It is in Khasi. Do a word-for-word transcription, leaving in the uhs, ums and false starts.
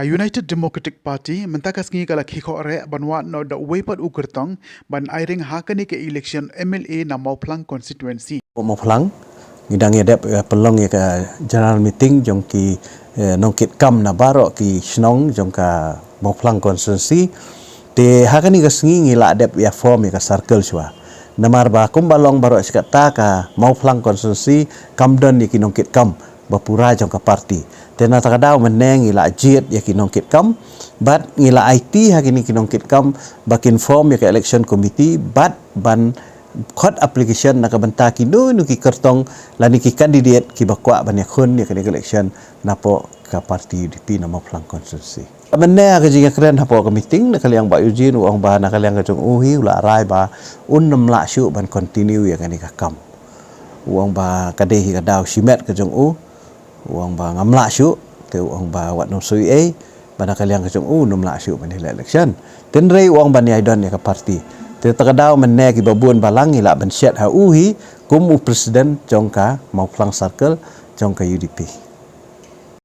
United Democratic Party mynta ka sngi ka la khie khohreh ban wad noh da uwei pat u kyrtong ban ai ring ha kane ka election M L A na Mawphlang constituency. Mawphlang, ngi dang ïa dep ïa pynlong ïa ka general meeting jong ki eh, nongkit kam na baroh ki shnong jong ka Mawphlang constituency. Te ha kane ka sngi ngi la dep ïa form ïa ka circle shuwa. Namar ba kumba long baroh shi katta ka Mawphlang constituency kam don ïa ki nongkit kam ba pura jong ka party. Te na kata ka daw mynne ngi la jied ïa ki nongkit kam bad ngi la aiti ha kine ki nongkit kam ba kin form ïa ka election committee bad ban khot application na ka bynta kino kino ki kyrtong lane ki candidate kiba kwah ban ïakhun ïa kane ka election napoh ka party U D P na Mawphlang constituency. Mynne ha ka jingïakren hapoh ka meeting na ka liang Bah Eugene u ong ba na ka liang ka jong u hi u la rai ba un nym lah shuh ban continue ïa kane ka kam. U ong ba ka dei hi ka daw shimet ka jong u. U ong ba ngam lah shuh, te u ong ba wat nong sui ei ba na ka liang ka jong u nym lah shuh ban ïaleh election. Tynrei u ong ban ïai don ïa ka party. Te ta ka daw mynne kiba bun balang ngi lah ban shet ha u hi kum u president jong ka Mawphlang circle jong ka U D P.